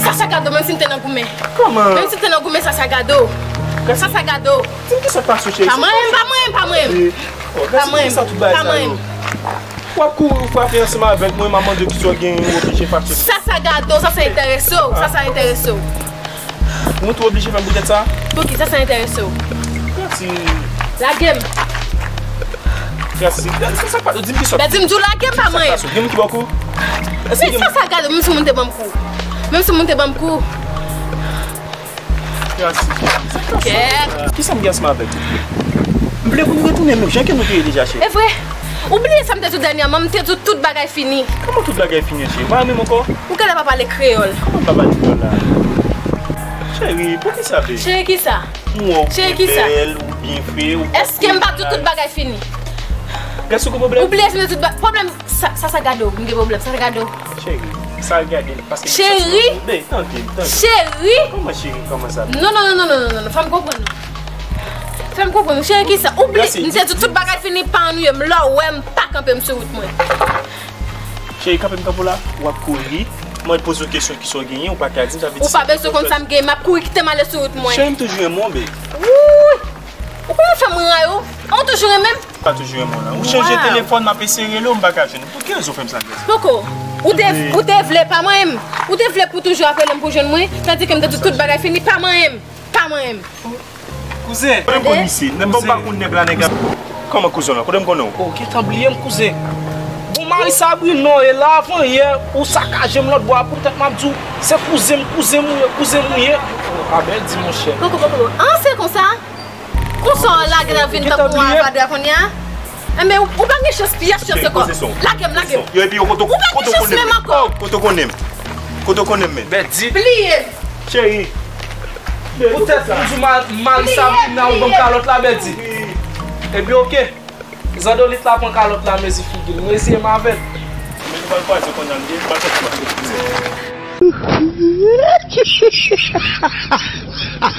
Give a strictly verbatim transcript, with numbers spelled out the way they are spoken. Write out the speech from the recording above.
Sasa Gado, menm si m te nan goumen. Kòman? Menm si m te nan goumen, Sasa Gado. Sasa Gado. Di m kisa k pase w, cheri? Pa manyen m, pa manyen m, pa manyen m. Eh, oh, pa manyen m, pa manyen m. W ap kouri, w frape ansanm avèk mwen, m ap mande w kisa w genyen, w oblije fache. Sasa Gado, sa, sa enterese w, sa, sa enterese w. Mwen tou oblije fè m poutèt sa? Poukisa sa enterese w? Gad si. Lage m. Gad si. Gad si sa pa di m ki sòt. Ben, di m tou lage m pa mwen. Sa pa sòt. Gen moun ki ba w kou? Men sa sa gade, menm si moun te ban m kou. Menm si moun te ban m kou. Gad si. Kèt. Kisa m gen ansanm avèk ou? M vle pou nou retounen menm jan ke nou te ye deja, cheri. E vre. Ou bliye sa m te di w dènyèman, m te di w tout bagay fini. Kòman tout bagay fini, cheri? Pa menm ankò? Ou genlè pa pale kreyòl. Kòman m pa pale kreyòl la? Cheri, poukisa, baby? Cheri, kisa? M wè w byen bèl, ou byen fre, ou bèl. Èske m pa di w tout bagay fini? Èske ou gen pwoblèm? Ou bliye si m te di w tout ba-, pwoblèm, sa, sa, sa gade w, m gen pwoblèm, sa, sa gade w. Cheri, sa gade l, paske m santi m ap tonbe. Tande m, tande m. Cheri! Kòman cheri, kòman sa? Non, non, non, fè m konprann ou. Fè m konprann ou, cheri, kisa? Ou bliye, m te di w tout bagay fini, pa annuiye m, lè w wè m pa kanpe m sou wout mwen. Cheri, kanpe m kanpe w la, w ap kouri. Mwen poze w kesyon kisa w genyen, ou pa ka di m, sa vle di ou pa bezwen konn sa m genyen, m ap kouri kite m ale sou wout mwen. Cheri, m toujou renmen w, baby. Wouy! Ou pa fè m ray ou? Ou toujou renmen m? Pa toujou renmen w la. Ou chanje telefòn, m ap eseye rele w, m pa ka jwenn ou. Pou ki rezon w fè m sa, Grace? Poko. Ou te, ou te vle pa manyen m. Ou te vle pou toujou ap rele m pou jwenn mwen, tandike m te di tout bagay fini, pa manyen m. Pa manyen m. Kouzen. Kote m konn misye? Nèg mwen pa konn nèg la, nèg la. Kòman kouzen w la? Kote m konnen w? Oh, gentan bliye m, kouzen. Bon, mari Sabrina w ye la, avan yè, ou sakaje m lòt bò a, poutèt m ap di w, se kouzen m, kouzen m ou ye, kouzen m ou ye. Oh, pa bèl di, monchè. Poko, poko, poko. An, se konsa? Konsa w lage nan vin tankou yon avadra kounye a? Enben, ou, ou pa gen chans, pyès chans ankò. Lage m, lage m. Yo, epi yo, kote w konnen m? Ou pa gen chans menm ankò. Kote w konnen m? Kote w konnen m, men? Bèdi. Bliye m. Cheri. Poutèt m di ma-, mari Sabrina ou ban m kalòt la, Bèdi. Epi oke. Zandolit la pran kalòt la, mezi figi l. M reziye m avè l. Men nou pral kwaze kounye a, m gen, m pral kwaze kounye a.